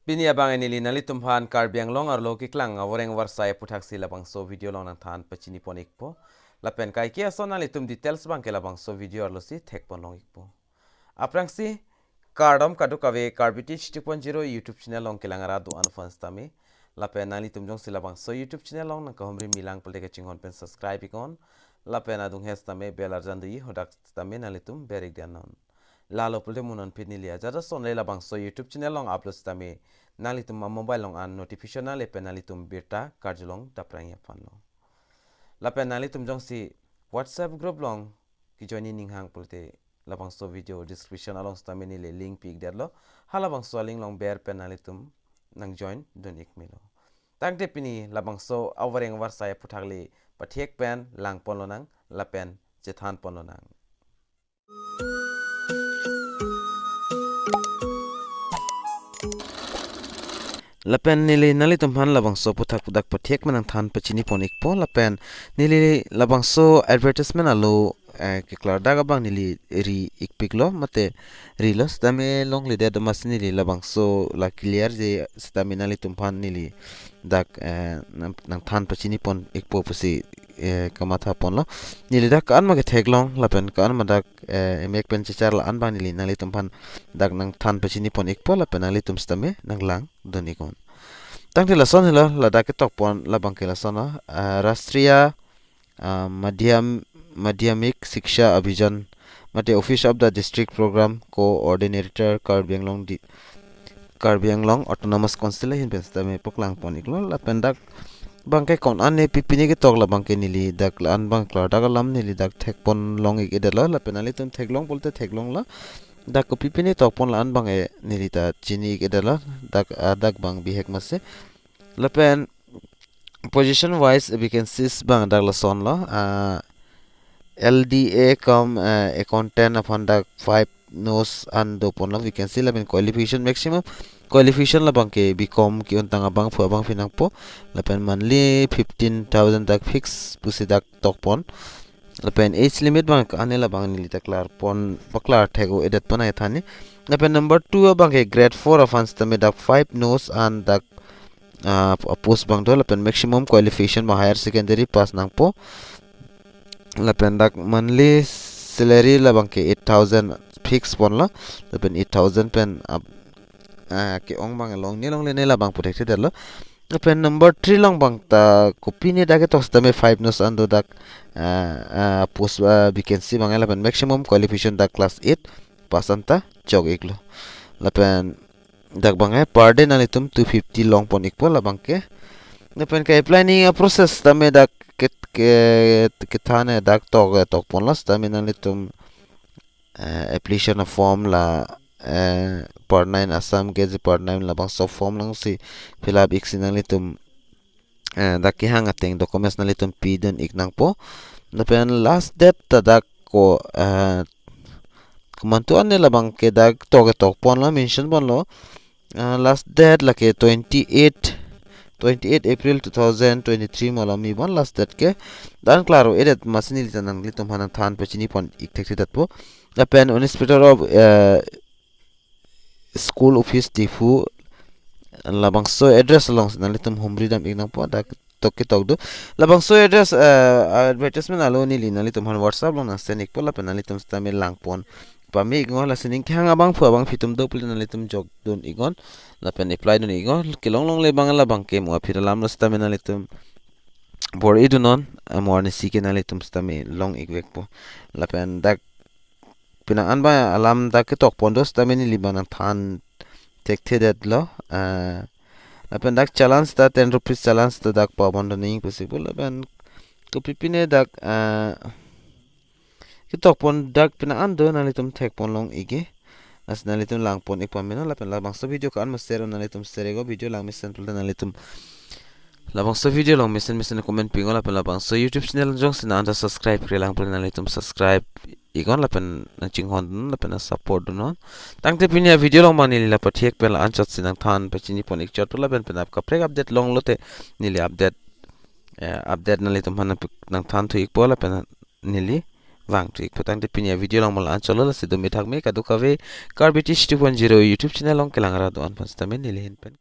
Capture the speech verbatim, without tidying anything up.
Pini abang neli nanglitum aphan Karbi Anglong arlo keklang avoreng avarsai aputhaksi labangso video along nangthan pachini pon ikpo. Lapen kaike ason nanglitum details abangke labangso video arlosi thek pon long ikpo. Aphrangsi kardom kadokave Karbi Teach two point zero YouTube channel along kelang arat do-an aphan sitame. Lapen nanglitum jongsi labangso YouTube channel along nangkahumri milang pulote kachinghon pen subscribe iknon. Lapen adung he sitame bell arjan do-i hadak sitame nanglitum ber ik dei non. Lalo pulote mo non pini neli ajat ason le labangso YouTube channel along upload sitame nanglitum a mobile along an notification nangle pen nanglitum birta karjulong daprang aphan lo. Lapen nanglitum jongsi WhatsApp group along kejoin ning hang pulote labangso video description along sitame neli link pi ik detlo. Halabangso link along ber pen nanglitum nang join dun ik melo. Tangte pini labangso avoreng avarsai aputhak le pathek pen lang pon lonang lapen chethan pon lonang. Lapen neli nanglitum aphan labangso aputhak dak pathek pen nangthan pachini pon ikpo. Lapen neli labangso advertisement alo, eh, keklardak abang neli ri ikpiklo mate rilo sitame longledet amatsi neli labangso la clear je sitame nanglitum aphan neli dak, eh, nang, nangthan pachini pon ikpo pusi, eh, kamatha ponlo. Neli dak ko-an ma ketheklong lapen ko-an ma dak, eh, emek pen chechar la-an abang neli nanglitum aphan dak nangthan pachini pon ikpo lapen nanglitum sitame nanglang dun iknon. Tangte lason helo, ladak ketok pon labangke lason lo, ah, Rashtriya, ah, Madhyam, Madhyamik Shiksha Abhiyan mate Office of the District Program Coordinator Karbi Anglong di, Karbi Anglong Autonomous Council ahin pen sitame paklang pon iklo. Lapen dak abangke ko-an ne pipine ketok labangke neli dak la-an abang klardak alam neli dak thek pon long ik detlo lapen nanglitum theklong pulote theklonglo. Dak kopipine tok pon la-an abang e neli ta chini ik detlo. Dak, ah, dak abang bihek amatsi. Lapen position wise vacancies abang dak lason lo, ah, L D A cum, eh, accountant aphan dak five nos an do ponlo vacancy lapen qualification maximum qualification labangke B Com ke-un tang abangphu abangpi nangpo lapen monthly fifteen thousand dak fix pusi dak tok pon. Lapen age limit abang ko-an ne labang neli ta klar pon paklar thek-o edet pon ai thani. Lapen number two abangke grade four aphan sitame dak five nos an dak, ah, post abang do lapen maximum qualification abang higher secondary pass nangpo. Lapen dak monthly salary labangke eight thousand fix ponlo. Lapen eight thousand pen ap-, ah, ke-ong abang longne longle ne labang pu thekthedetlo. Lapen number three along abang ta kopine dak ketok sitame five nos an do dak, ah, ah, post, ah, vacancy abang lapen maximum qualification dak class eight pass an ta chok iklo. Lapen dak abang e per day nanglitum two fifty long pon ikpo labangke. Lapen ke-apply ning a-process sitame dak ke, ke, kethan e dak tok, tok ponlo sitame nanglitum, eh, application a-form la, eh, part nine Assam Gazette part nine labangso form alongsi fill up iksi nanglitum, eh, dak kehang ateng documents nanglitum pidun ik nangpo. Lapen last date ta dak ko, eh, komantu an ne labangke dak tok tok ponlo, mention ponlo. Ah, last date lake twenty-eight, twenty-eight April two thousand twenty-three malom ni bon last date ke. Dan klaro edet amatsi neli ta nanglitum aphan nangthan pachini pon ik thekthedetpo. Lapen Inspector of, eh, School Office Diphu labangso address alongsi nanglitum humri dam ik nangpo dak tok ketok do. Labangso address, eh, advertisement alo neli nanglitum aphan WhatsApp along nang send ikpo lapen nanglitum sitame lang pon pame iknon. Lasi ning kehang abangphu abangpi atum do pulote nanglitum jok dun iknon. Lapen apply dun iknon. Kelong longle abang labangke mo aphi alam lo sitame nanglitum bor-i dunnon, eh, mo arnisi ke nanglitum sitame long ikvekpo. Lapen dak penang an abang alam dak ketok pon do sitame neli abang nangthan thekthedetlo. Ah, lapen dak challan ta ten rupees challan ta dak pa pon do ning possible lapen kopipine dak, ah, ketok pon dak penang an do nanglitum thek pon long ik ke. Lasi nanglitum lang pon ik pame non lapen labangso video ko-an ma share nanglitum share iknon video lang mesen pulote nanglitum labangso video along mesen mesen comment pi iknon lapen labangso YouTube channel jongsi nang anta subscribe-re lang pulote nanglitum subscribe iknon lapen nangchinghon dun lapen nang support dunnon. Tangte pini a-video along abang neli la pathek pen la anchotsi nangthan pachini pon ik chotpo lapen penap kaprek update longlote neli update, eh, update nanglitum aphan nang, nangthan thu ikpo lapen neli vangthu-ik pu tangte pini avideo along mo la-an chotlo, lasi do methak me kadokave Karbi Tish two point zero YouTube channel along kelang arat do-an aphan sitame neli ahin pen.